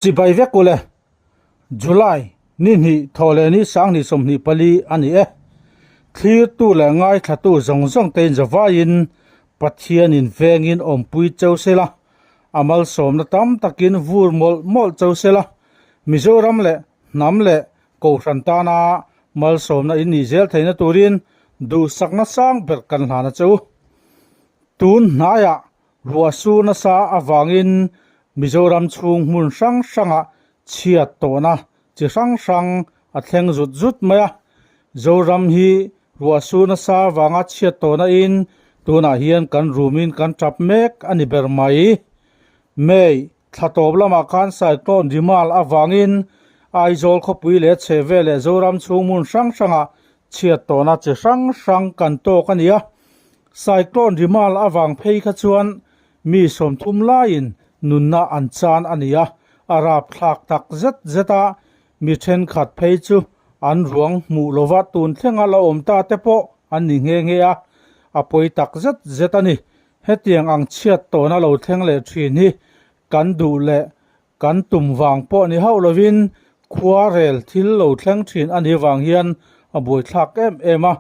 Chibai vek ule, July ni hnih thaw leh ni sanghnih 24 a ni e. Thlirtu leh ngaithlatu zawng zawng te inzavaiin Pathianin vengin awmpui cheu sela, a malsawmna tam takin vur mawlh mawlh cheu sela, Mizoram leh hnam leh Kohhran tana malsawmna in nih zel theihna turin duhsakna sang ber kan hlan a che u. Tun hnaiah Ruah sur nasa avangin Mizoram chhung hmun hrang hrangah chhiat tawhna chi hrang hrang a thleng zut zut mai a. Zoram hi ruah sur nasa avanga chhiat tawhna in tunah hian kan rumin kan tap mek a ni ber mai. May thla tawp lamah khan Cyclone Rimal avangin Aizawl khawpui leh chhehvel leh Zoram chhung hmun hrang hrangah chhiat tawhna chi hrang hrang kan tawk a ni a. Cyclone Rimal avang phei kha chuan mi 30 laiin nunna an chan a ni a, a rapthlak tak zet zet a, mi thenkhat phei chu an ruang hmuh lova tun thlenga la awm ta te pawh an ni nghe nghe a, a pawi tak zet zet a ni. Hetiang ang chhiat tawhna lo thleng leh thin hi kan duh leh kan tum vang pawh ni hauh lovin khua rel thil lo thleng thin a nih vang hian a buaithlak em em a,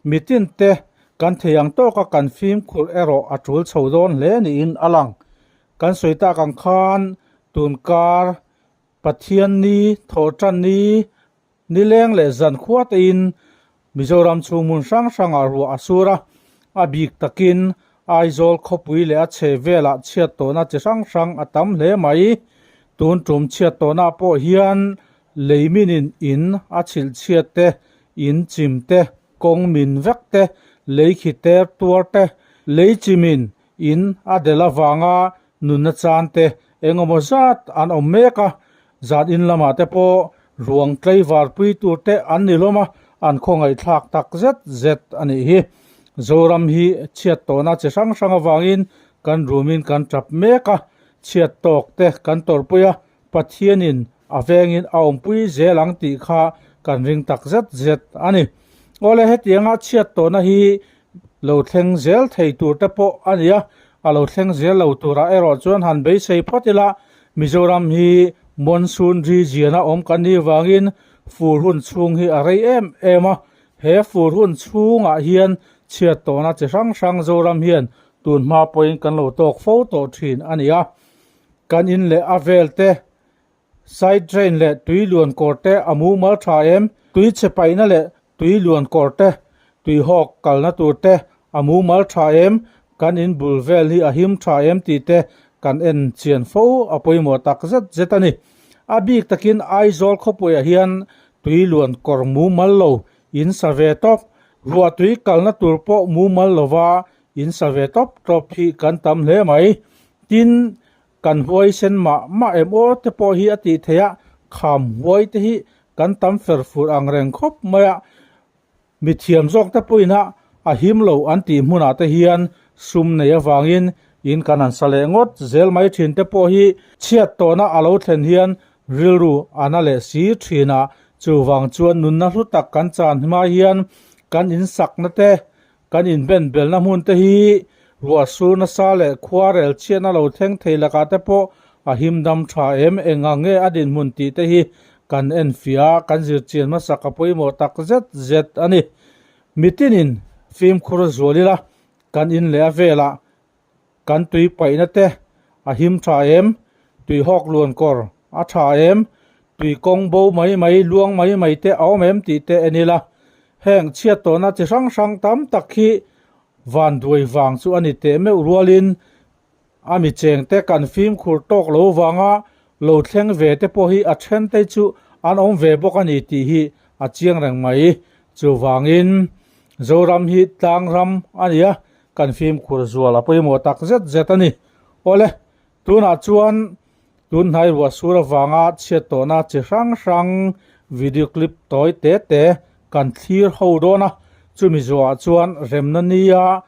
mitin te kan thei ang tawka kan fimkhur erawh a tul chho dawn hle niin a lang. Kan sawi tak ang khan tunkar Pathianni, Thawhtanni, Nileng leh zan khua tein Mizoram chhung hmun hrang hrangah ruah a sur a, a bik takin Aizawl khawpui leh a chheh velah chhiat tawhna chi hrang hrang a tam hle mai. Tun tum chhiat tawhna pawh hian lei minin in a chhilh chhiat te, in chim te, kawng min vek te, lei khi ter tuar te, lei chimin in a del avanga nunna chan te eng emaw zat an awm mek a, zan in lamah te pawh ruang tlaivar pui tur te an ni hlawm a, an khawngaihthlak tak zet zet a nih hi. Zoram hi chhiat tawhna chi hrang hrang avangin kan rumin kan tap mek a, chhiat tawk te kan tawrhpui a, Pathianin a vengin a awmpui zel ang tih kha kan ring tak zet zet a ni. Awle hetianga chhiat tawhna hi lo thleng zel thei tur te pawh a ni a, a lo thleng zel lo turah erawh chuan han beisei phawt ila, Mizoram hi monsoon region a awm kan nih vangin fur hun chhung hi a rei em em a, he fur hun chhungah hian chhiat tawhna chi hrang hrang Zoram hian tun hma pawhin kan lo tawk fo tawh thin a ni a, kan in leh a vel te Side drain leh tui luan kawr te a mumal tha em? Tui chhe paihna leh tui luan kawr te, tui hawk kalna tur te a mumal tha em? Kan in bul vel hi a him tha em tih te kan en chian fo a pawimawh tak zet zet a ni. A bik takin Aizawl khawpuiah hian tui luan kawr mumal lo in sa ve tawp, ruah tui kalna tur pawh mumal lova in sa ve tawp tawp hi kan tam hle mai. Tin, Kan huaisen mah mah em aw te pawh hi a tih theih a, kham huai te hi kan tam fer fur ang reng khawp mai a, mithiam zawk te pawhin a a him lo an tih hmunah te hian sum nei avangin in kan han sa leh ngawt zel mai thin te pawh hi chhiat tawhna a lo thlen hian rilru a na leh si thin a, chuvang chuan nunna hlu tak kan chan hma hian kan insakna te Kan inbenbelna hmun te hi ruah sur nasa leh khua rel chhiatna lo thleng thei lakah te pawh a him dam tha em? Eng ang nge a dinhmun tih te hi kan enfiah a, kan zirchian hmasak a pawimawh tak zet zet a ni. Mitinin fimkhur zual ila kan in leh a velah kan tui paihna te a him tha em? Tui hawk luan kawr a tha em? Tui kawng bo mai mai, luang mai mai te a awm em tih te en ila. Heng chhiat tawhna chi hrang hrang tam tak hi van duai vang chu a ni teh meuh rualin a mi cheng te kan fimkhur tawk lo vanga lo thleng ve te pawh hi a then te chu an awm ve bawk a ni tih hi a chiang reng mai. Chuvangin Zoram hi tlang ram a ni a, Kan fimkhur zual a pawimawh tak zet zet a ni. Awle, tunah chuan tun hnai ruah sur avanga chhiat tawhna chi hrang hrang video clip tawi te te kan thlir ho dawn a, chumi zuahah chuan remna nia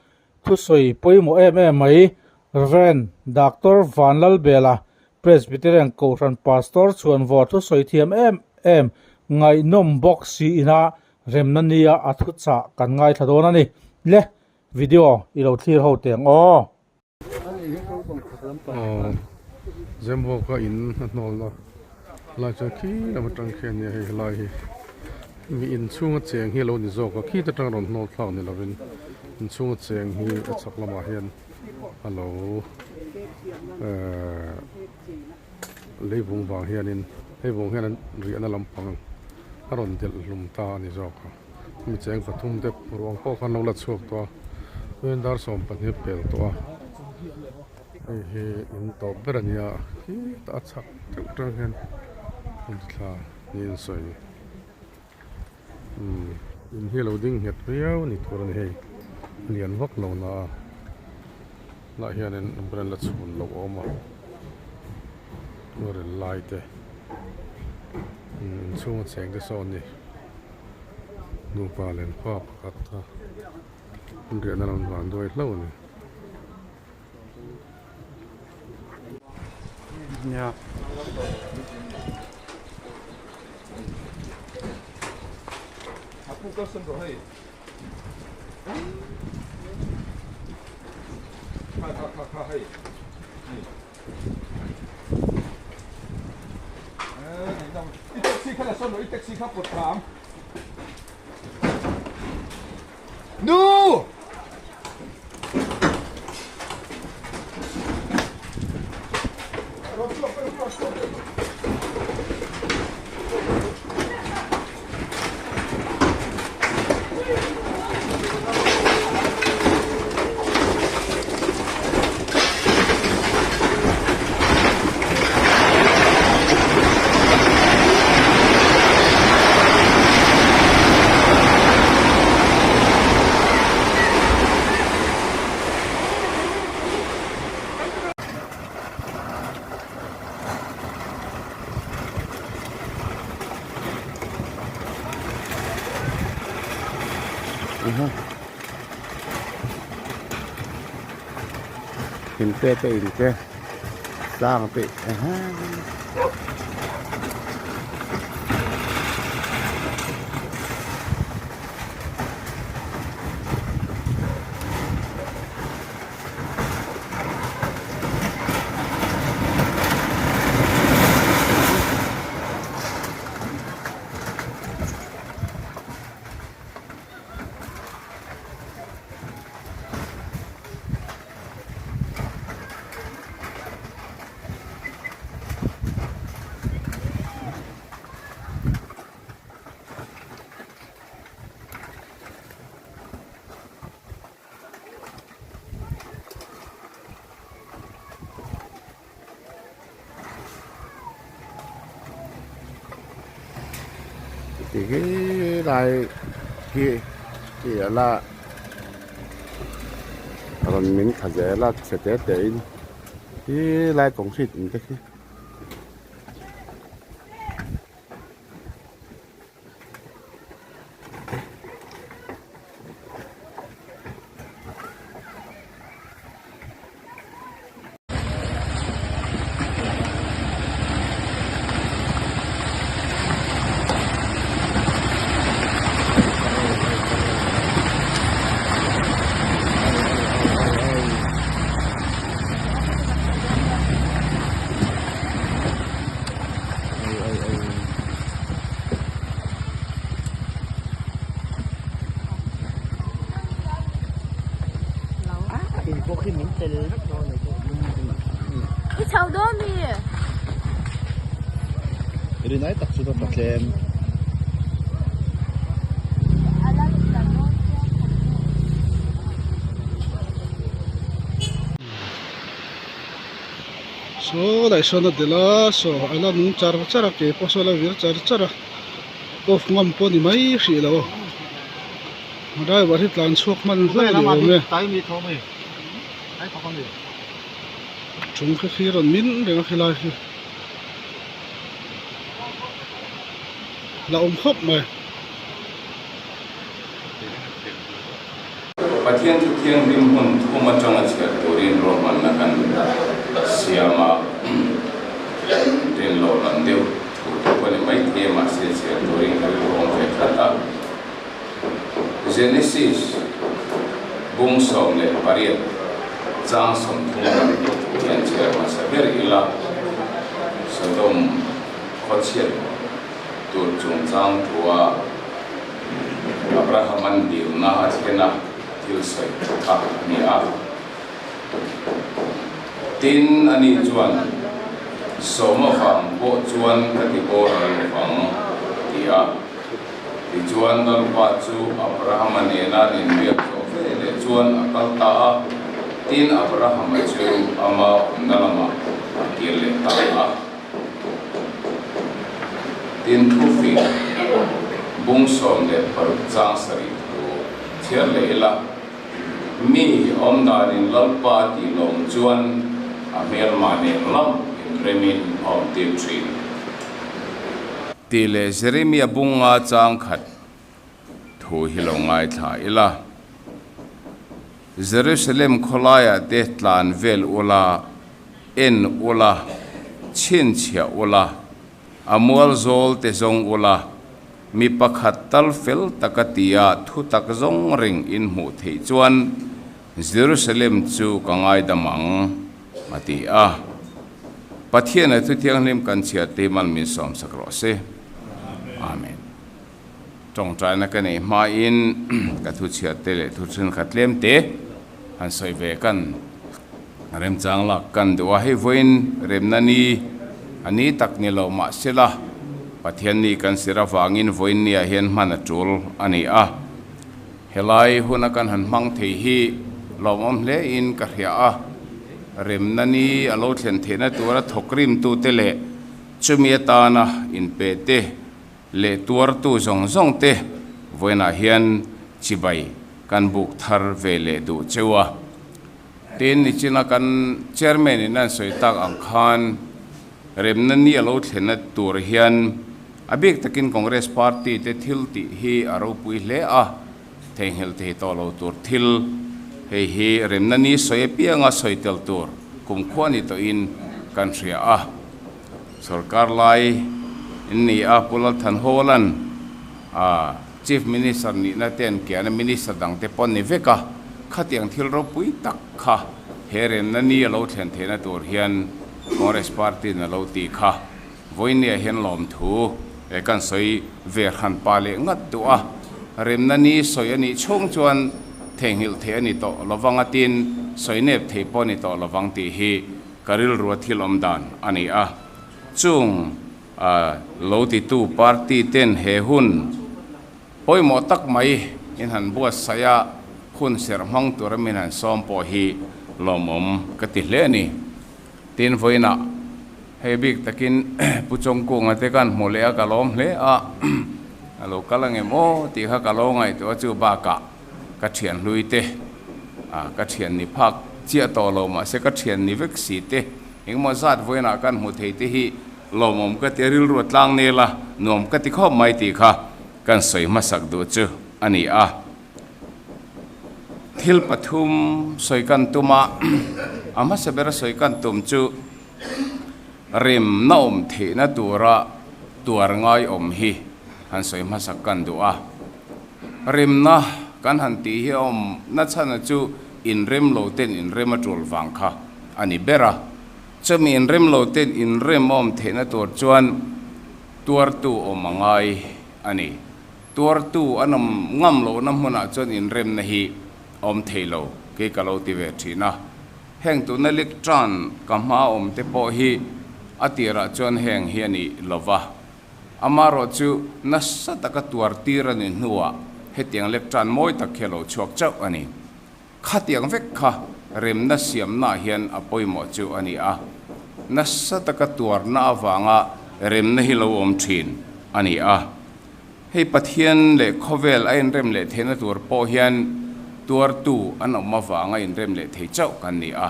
thusawi pawimawh em em mai Rev. Doctor Vanlalbela, Presbyterian Kohhran Pastor chhuanvawr thusawi thiam em em ngaihnawm bawk siin a remna nia a thuchah kan ngaithla dawn a ni. Le! Video i lo thlir ho teh ang aw. Aw Zemhawka in a hnawl a. Helai chuan khi lam atang khian nia hei helai hi mi inchhunga cheng hi a lo ni zawk a khit atang rawn hnawl thlak ni lovin inchhunga cheng hi a chhak lamah hian a lo ehh leivung vang hianin leivung hian an riahna lampang a rawn delh hlum ta a ni zawk a mi cheng pathum te ruang pawh khan lo la chhuak tawh a chuan dar 12 a pel tawh a. Hei hi in tawp ber a nia khitah a chhak deuh tang hian hmun thla niin a sawi umm in hi a lo ding nghet viau a ni tur a ni hei lian vak lo na a lah hianin umbrella chhun loh a awm a rel lai te inchhung a cheng te sawn a ni nupa leh pa pakhat a riahna lam van duai hlauh a ni. Nu! In te te in te sang te Ti khi lai khi khi a la rawn min thla zel a chhe te te in khi lai concrete in te khi. I chho dawn mi? Rinai tak chu ka tlem. Saw lai sawn a delh a saw a la nung char char a ke pawh saw a la vir char char a off ngam pawh a ni mai hrih lo driver hi tlan chhuak hman hle a ni awm e chung khi khi rawn min reng a khilai khi la awm khawp mai. Pathian thu thianghlim hun thum atanga chhiar turin ruahmanna kan siam a, rinloh lam deuh thu te pawh ni mai thei a, mahse chhiar turin ka rilru awm ve tlat a. Genesis bung 18 chang 30 lam thu hian chhiar hmasa ber ila, Sodom. Khawchhiat tur chungchang thua Abraham-a'n dilna a thlen a, a thil sawi kha a ni a. Tin, ani chuan, Sawm avang pawh chuan ka ti boral lo vang, a ti a. Tichuan, Lalpa chu Abraham-a nena an inbiak zawh ve leh chuan a kal ta a, tin, Abraham-a chu ama awmna lamah a kir leh ta a. Tin, thufing bung 16 chang sarih thu chhiar leh ila, Mi awm danin Lalpa tih lawm chuan a hmelma nen lam inremin a awm tir thin. Tih leh Jeremia bunga chang khat thu hi lo ngaithla ila. Jerusalem khawlaiah te tlan vel ula, en ula, chhinchhiah ula, a mual zawl te zawng ula, mi pakhat tal fel taka tia thu tak zawng reng in hmuh theih chuan Jerusalem chu ka ngaidam ang, a ti a. Pathian a thu thianghlim kan chhiar te mal min sawmsak rawh se. Amen. Tawngtaina ka neih hmain ka thu chhiar te leh thu thenkhat tlem te han sawi ve kan remchang lak kan duh a. Hei vawiin remna ni a ni tak ni lo mahsela Pathian ni kan sir avangin vawiin niah hian hman a tul a ni a. Helai huna kan han hmang thei hi lawmawm hle in ka hria a. Remna ni a lo thlen theihna tura thawk rimtute leh chumi atana inpe te leh tuartu zawng zawng te vawiinah hian chibai kan buk thar ve leh duh cheu a. Tin, nichina kan Chairman in an sawi tak ang khan remna ni a lo thlenna tur hian a bik takin Congress Party te thil tih hi a ropui hle a, theihnghilh thei tawh lo tur thil hei hi remna ni sawi apianga sawi tel tur kumkhua ni tawhin kan hria a. Sorkar lai in ni a, Pu Lalthanhawla'n a Chief Minister nihna te an kian a, Minister dang te pawh an ni vek a, khatiang thil ropui tak kha he remna ni a lo thlen theihna tur hian Congress Party in a lo tih kha vawinia hian lawmthu eh kan sawi ve hran pa leh ngat duh a, remna ni sawi a nih chhung chuan theihnghilh theih a ni tawh lovang a tin sawi nep theih pawh a ni tawh lovang tih hi Ka rilrua thil awm dan a ni a, chung lo titu party ten he hun pawimawh tak mai in han buatsaih a, hun serh hmang tura min han sawm pawh hi lawmawm ka ti hle a ni. Tin, vawiinah hei bik takin Pu Chawngkunga te khan hmu leh a, ka lawm hle a, a lo kal ang em aw tih kha ka lo ngaihtuah a, chu bakah ka thian hlui te, ka thian ni phak chiah tawh lo mahse ka thian ni vek si te engemaw zat vawiinah kan hmu thei te hi lawmawm ka ti a, rilru a tlang nel a, nuam ka ti khawp mai tih kha kan sawi hmasak duh chu a ni a. Thil pathum sawi kan tum a, a hmasa bera sawi kan tum chu remna awm theihna tura tuar ngai awm hi han sawi hmasak kan duh a. Remna kan han tih hi a awm nachhana chu inrem lo ten inrem a tul vang kha a ni ber a. Chumi inrem lo ten inrem a awm theihna tur chuan tuartu awm a ngai a ni. Tuartu an awm ngam lohna hmunah chuan inremna hi a awm thei lo kei ka lo ti ve thin a. Heng tuna lectern ka hma awm te pawh hi a tirah chuan heng hi a ni lova. Amaherawh chu nasa taka tuar tir a ni hnuah hetiang lectern mawi tak hi a lo chhuak chauh a ni. Khatiang vek kha remna siamnaah hian a pawimawh chu a ni a, nasa taka tuarna avanga remna hi lo awm thin a ni a. Hei Pathian leh khawvel a inrem leh theihna tur pawh hian tuartu an awm avanga inrem leh thei chauh kan ni a.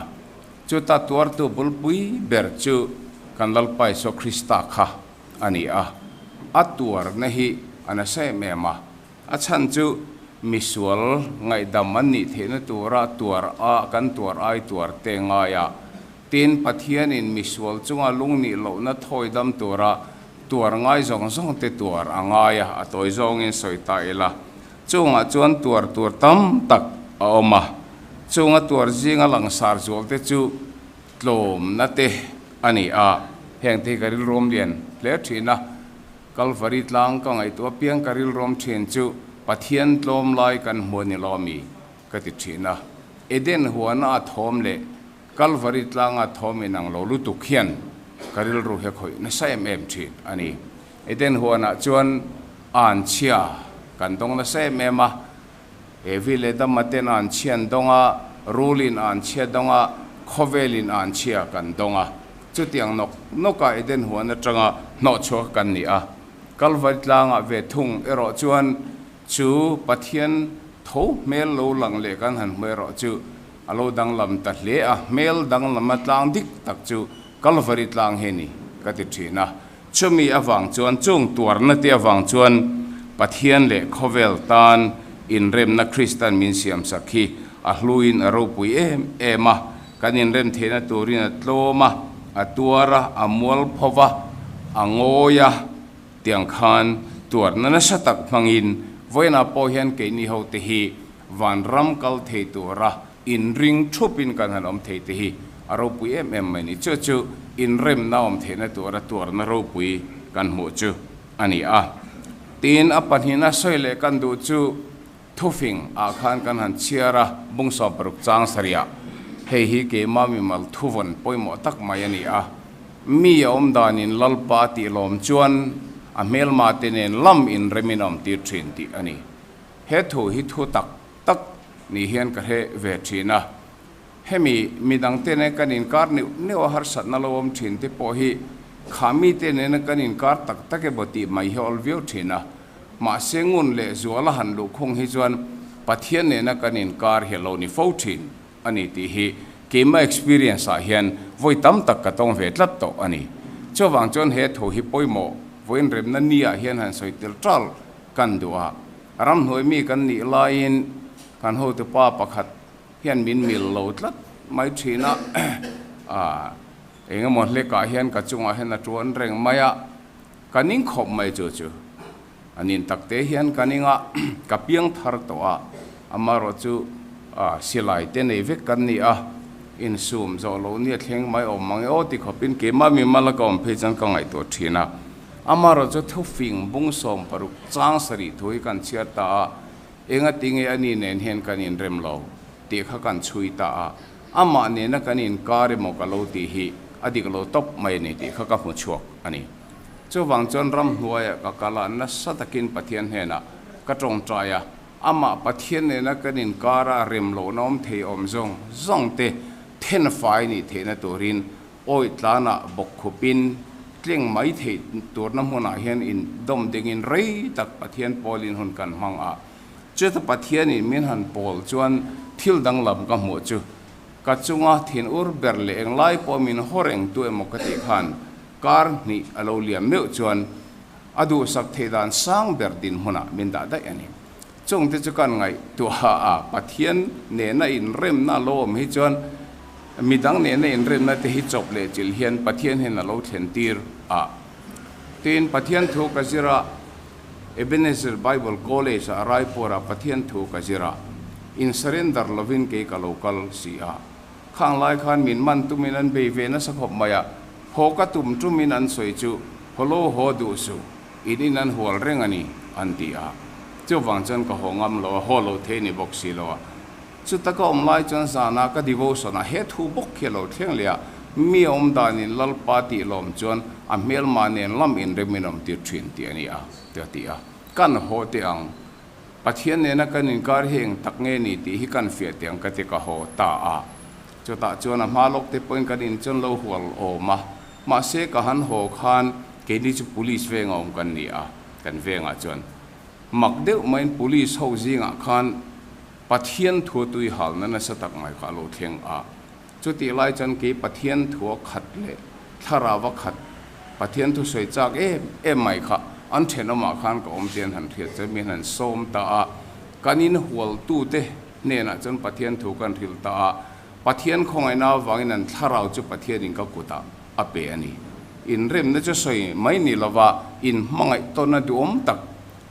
Chuta tuartu bulpui ber chu kan Lalpa Isua Krista kha a ni a, a tuarna hi a nasa em em a. A chhan chu misual ngaihdam an nih theihna tura tuar a kan tuar ai tuar te ngai a, tin Pathianin misual chunga lungnih lohna thawi dam tura tuar ngai zawng zawng te tuar a ngai a, a tawi zawngin sawi ta ila. Chungah chuan tuar tur tam tak a awm a, chunga tuar zinga langsar zual te chu tlawmna te a ni a. Heng te hi ka rilruam lian hle thin a, Kalvari tlang ka ngaihtuah apiang ka rilruam thin chu Pathian tlawm lai kan hmu a ni lo ami ka ti thin a. Eden huana a thawm leh Kalvari tlanga thawm inang lo lutuk hian ka rilru hi a khawih nasa em em thin a ni. Eden huanah chuan anchhia kan dawng nasa em em a, Evi leh Dama ten anchhia an dawng a, Rulin anchhia dawng a, khawvelin anchhia kan dawng a. Chutiang nawk nawkah Eden huan atanga hnawhchhuak kan ni a. Kalvari tlangah ve thung erawh chuan chu Pathian tho hmel lo lang leh kan han hmu erawh chu a lo danglam ta hle a, hmel danglama tlang dik tak chu Kalvari tlang hi a ni ka ti thin a. Chumi avang chuan chung tuarna te avang chuan Pathian leh khawvel tan inremna Kristan min siamsak hi a hluin a ropui em em a, kan inrem theihna turin a tlawm a, a tuar a, a mualpho va, a ngawi a, tiang khan tuarna nasa tak hmangin vawiinah pawh hian keini hote hi vanram kal thei tura Inring thupin kan han awm thei te hi a ropui em em mai ni. Chu chu inremna awm theihna tura tuarna ropui kan hmuh chu a ni a. Tin, a pahnihna sawi leh kan duh chu thufing ah khan kan han chhiar a, bung 16 chang sarih ah hei hi keimah mimal thuvawn pawimawh tak mai a ni a. Mi a awm danin Lalpa a tih lawm chuan a hmelma te nen lam inremin a awm tir thin tih a ni. He thu hi thu tak tak ni hian ka hre ve thin a, hemi midangte nen kan inkar neuh neuh a harsatna lo awm thin te pawh hi kha mite nena kan inkar tak tak emaw tih mai hi a awl viau thin a, mahse ngun leh zuala han luhkhung hi chuan Pathian nena kan inkar hi a lo ni fo thin a ni tih hi keima experience ah hian vawi tam tak ka tawng ve tlat tawh a ni. Chuvang chuan he thu hi pawimawh vawiin remna ni ah hian han sawi tel tal kan duh a. Ramhnuai mi kan nih laiin kan hotupa pakhat hian min mil lo tlat mai thin a, eng emaw hlekah hian ka chungah hian a tuan reng mai a, ka ning khawp mai chu chu. A nin takte hian ka ning a, ka piang thar tawh a, amaherawh chu silai te nei vek kan ni a, insum zawh loh nia thleng mai awm mang e aw ti khawpin keimah mimal a ka awm phei chuan ka ngaihtuah thin a. Amaherawh chu thufing bung 16 chang sarih thu hi kan chhiar ta a, engati nge a ni nen hian kan inrem lo tih kha kan chhui ta a, amah nena kan inkar emaw ka lo tih hi a dik lo tawp mai a ni tih kha ka hmu chhuak a ni. Chuvang chuan ramhnuaiah ka kal a, nasa takin Pathian hnenah ka tawngtai a, amah Pathian nena kan inkar a rem lohna awm thei awm zawng zawng te thenfai nih theihna turin Awi tlanah bawk khupin tleng mai theih turna hmunah hian in dawm dingin rei tak Pathian pawlin hun kan hmang a. Chuta Pathianin min han pawl chuan thil danglam ka hmuh chu ka chunga thin ur ber leh englai pawh min haw reng tu emaw ka tih khan kar hnih a lo liam meuh chuan a duhsak theih dan sang ber dinhmunah min dah daih a ni. Chungte chu kan ngaihtuah a, Pathian nena inremna a lo awm hi chuan midang nena inremna te hi chawp leh chilh hian Pathian hian a lo thlen tir a. Tin, Pathian thu ka zir a, Ebenezer Bible College ah Raipur ah Pathian thu ka zir a, in surrender lovin kei ka lo kal si a. Khang lai khan min man tumin an bei ve nasa khawp mai a, haw ka tum tumin an sawi chu, Hawlo haw duh suh. In in an hual reng a ni, an ti a. Chuvang chuan ka haw ngam lo a, haw lo thei ni bawk si lo a. Chuta ka awm lai chuan zana ka devotion a he thu bawk khi a lo thleng leh a, mi a awm danin Lalpa tih lawm chuan a hmelma nen lam inremin awm tir thin tih a ni a, ti a ti a. Kan haw teh ang. Pathian nena kan inkar hi eng tak nge ni tih hi kan fiah teh ang ka ti ka haw ta a. Chutah chuan a hma lawk te pawhin kan in chuan lo hual awm a, mahse ka han haw khan keini chu police venga awm kan ni a, kan vengah chuan mak deuh maiin police ho zingah khan Pathian thua tui halna nasa tak mai kha a lo thleng a. Chutih lai chuan kei Pathian thua khat leh thlarava khat Pathian thusawi chak em em mai kha an thenawmah khan ka awm te an han hriat chuan min han sawm ta a, kan inhualtute hnenah chuan Pathian thu kan hrilh ta a, Pathian khawngaihna avangin an thlarau chu Pathianin ka kutah a pe a ni. Inremna chu sawi mai ni lova inhmangaih tawnna duhawm tak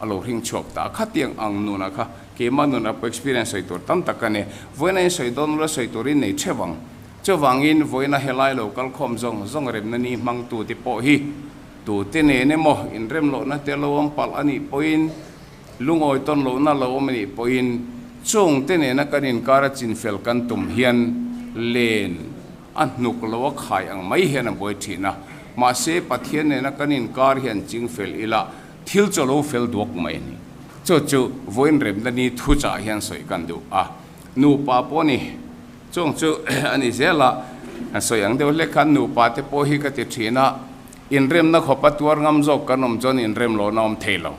a lo hring chhuak ta a. Khatiang ang nunah kha keimah nunah pawh experience sawi tur tam tak ka nei. Vawiin a insawi dawn ula sawi turin nei theuh ang. Chuvangin vawiina helai lo kalkhawm zawng zawng remna ni hmangtute pawh hi tute nen emaw inremlohna te lo awm palh a nih pawhin, lungawi tawn lohna lo awm a nih pawhin chungte nena kan inkara chinfel kan tum hian len a hnuk lo a khai ang mai hian a buai thin a. Mahse, Pathian nena kan inkar hian chingfel ila thil chu a lo fel duak mai a ni. Chu chu vawiin remna ni thuchah hian sawi kan duh a. Nupa pawh ni. Chung chu a ni zel a, an sawi ang deuh hlek khan nupa te pawh hi ka ti thin a, inremna khawpa tuar ngam zawk kan awm chuan inrem lohna awm thei lo.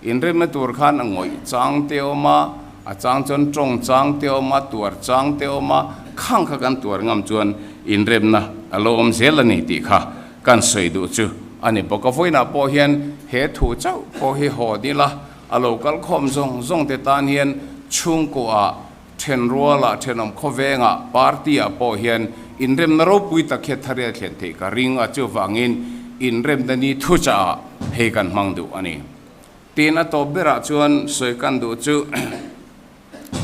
Inremna tur khan a ngawih chang te awm a, a chang chuan tawng chang te awm a, tuar chang te awm a, khang kha kan tuar ngam chuan inremna a lo awm zel a ni tih kha kan sawi duh chu a ni bawk a. Vawiinah pawh hian he thu chauh pawh hi haw nila a lo kal khawm zawng zawng te tan hian chhungkuaah Thenrualah, thenawm khawvengah, party-ah pawh hian inremna ropui tak hian thar a thlen theih ka ring a, chuvangin inremna ni thuchah hei kan hmang duh a ni. Tin, a tawp berah chuan sawi kan duh chu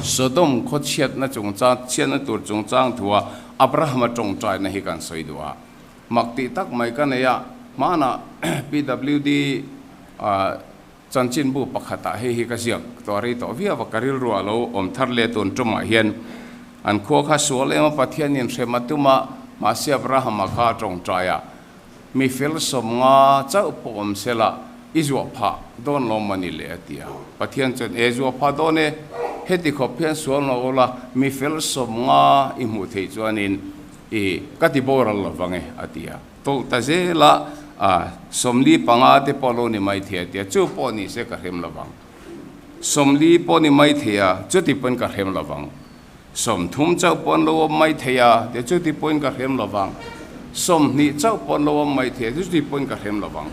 Sodom khawchhiatna chungchang, chhiatna tur chungchang thua Abrahama tawngtaina hi kan sawi duh a. Mak tih tak mai ka nei a, hmanah PWD Chanchinbu pakhatah hei hi ka ziak tawh rei tawh viau a, ka rilru a lo awm thar leh tun tumah hian an khua kha sual em a, Pathianin hrem a tum a, mahse Abrahama kha a tawngtai a, mi fel sawmnga chauh pawh awm se la, i zuah phah dawn lo mawni le a ti a. Pathian chuan, E zuah phah dawn e, heti khawp hian sual lo aw la, mi fel sawmnga i hmuh theih chuanin i ka ti boral lo vang e a ti a. Tawlh ta zel a, a, 45 te pawh lo ni mai thei a tia, chu pawh ni se ka hrem lo vang. 40 pawh ni mai thei a, chuti pawhin ka hrem lo vang. 30 chauh pawh an lo awm mai thei a tia, chuti pawhin ka hrem lo vang. 20 chauh pawh an lo awm mai thei a tia, chuti pawhin ka hrem lo vang.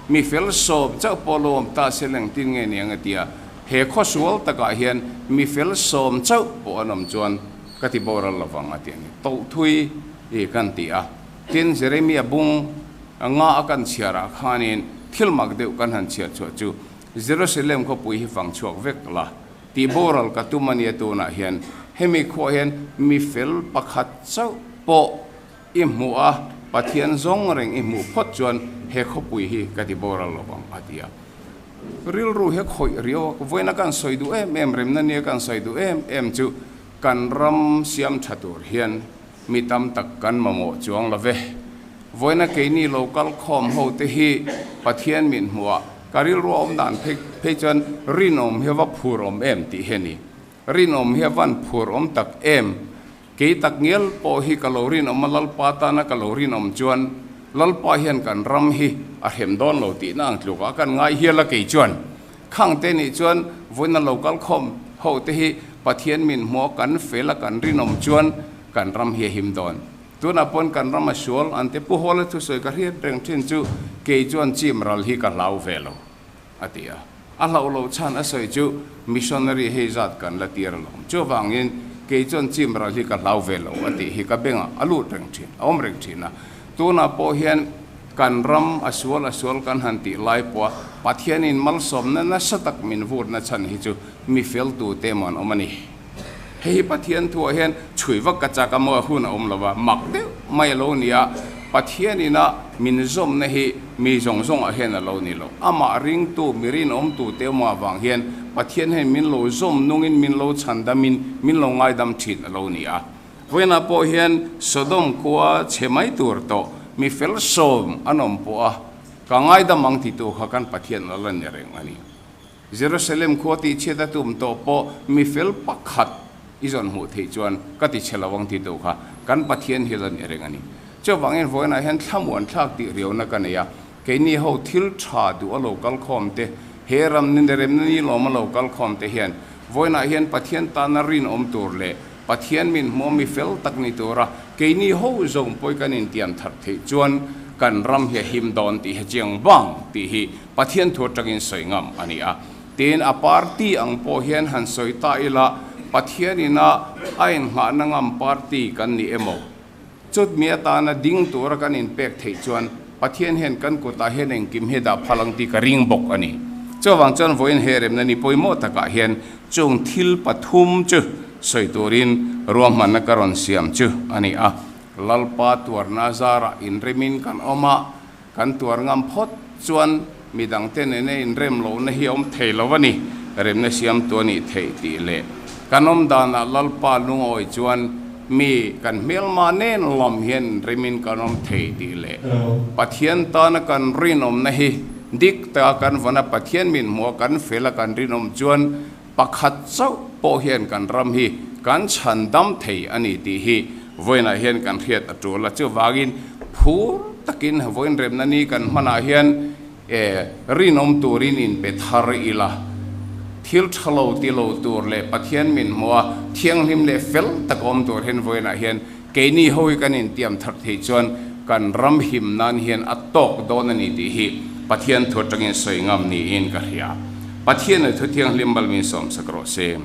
Mi fel 10 chauh pawh lo awm ta se lengtin nge niang a tia, he khawsual takah hian mi fel 10 chauh pawh an awm chuan ka ti boral lo vang a ti a ni. Tawlh thui i kan ti a. Tin, Jeremia bung nga a kan chhiarah khanin thil mak deuh kan han chhiar chhuah chu, Jerusalem khawpui hi fang chhuak vek la, tih boral ka tum a nia tunah hian hemi khuah hian mi fel pakhat chauh pawh i hmuh a, Pathian zawng reng i hmuh phawt chuan he khawpui hi ka ti boral lo vang, a ti a. Rilru hi a khawih riau a, vawiina kan sawi duh em em, remna nia kan sawi duh em em chu kan ram siam tha tur hian Mi tam tak kan mamawh chuang lo ve. Vawiina keini lo kal khawm ho te hi Pathian min hmuh a, ka rilru a awm dan phei phei chuan rinawm hi a va phur awm em tih hi a ni. Rinawm hi a van phur awm tak em. Kei tak ngial pawh hi ka lo rinawm a, Lalpa tana ka lo rinawm chuan Lalpa hian kan ram hi a hrem dawn lo tihna ang tlukah kan ngai hial a kei chuan. Khang te nih chuan vawiina lo kal khawm ho te hi Pathian min hmuh a kan fel a kan rinawm chuan kan ram hi a him dawn. Tunah pawn kan ram a sual an ti. Pu Hawla thusawi ka hriat reng thin chu kei chuan chim ral hi ka hlau ve lo a ti a. A hlauh loh chhan a sawi chu missionary hei zat kan la tir alawm. Chuvangin kei chuan chim ral hi ka hlau ve lo a tih hi ka bengah a lut reng thin, a awm reng thin a. Tunah pawh hian kan ram a sual a sual kan han tih lai pawha Pathianin malsawmna nasa tak min vurna chhan hi chu mi fel tute emaw an awm a ni. Hei hi Pathian thuah hian chhui vak ka chak a maw hun a awm lo va, mak deuh mai a lo ni a, Pathianin a min zawmna hi mi zawng zawngah hian a lo ni lo. Amah ringtu, mi rinawmtute emaw avang hian Pathian hian min lo zawm nungin min lo chhandamin min lo ngaidam thin a lo ni a. Vawiinah pawh hian Sodom khua chhe mai tur tawh mi fel sawm an awm pawh a, ka ngaidam ang titu kha kan Pathian a la ni reng a ni. Jerusalem khua tihchhiat a tum tawh pawh mi fel pakhat i zawn hmuh theih chuan ka ti chhe lo ang titu kha kan Pathian hi la ni reng a ni. Chuvangin vawiinah hian thlamuan thlak tih riauna ka nei a, keini ho thil tha duh a lo kal khawm te, he ram ni remna ni lawm a lo kal khawm te hian vawiinah hian Pathian tana rinawm tur leh Pathian min hmuh mi fel tak ni tura keini ho zawng pawi kan intiam thar theih chuan kan ram hi a him dawn tih hi chiang vang tih hi Pathian thu atangin sawi ngam a ni a. Tin, a party ang pawh hian han sawi ta ila Pathian ina a inngahna ngam party kan ni emaw? Chutmi atana ding tura kan inpek theih chuan Pathian hian kan kutah hian engkim hi dah phal ang tih ka ring bawk a ni. Chuvang chuan vawiin he remna ni pawimawh takah hian chung thil pathum chu sawi turin ruahmanna ka rawn siam chu a ni a. Lalpa tuarna zarah inremin kan awm a, kan tuar ngam phawt chuan midangte nena inrem lohna hi a awm thei lo a ni, remna siamtu a nih theih tih leh kan awm danah Lalpa lungawi chuan mi kan hmelma nen lam hian inremin kan awm thei tih leh Pathian tana kan rinawmna hi dik taka kan vana Pathian min hmuha kan fel a kan rinawm chuan Pakhat chauh pawh hian kan ram hi kan chhan dam thei a ni tih hi vawiinah hian kan hriat a tul a. Chuvangin phur takin vawiin remna ni kan hmanah hian rinawm turin inpe thar ila, thil tha lo ti lo tur leh Pathian min hmuha thianghlim leh fel tak awm tur hian vawiinah hian keini ho hi kan intiam thar theih chuan kan ram him nan hian a tawk dawn a ni tih hi Pathian thu atangin sawi ngam niin ka hria. Pathian leh Thuthianghlim mal min sawmsak rawh se.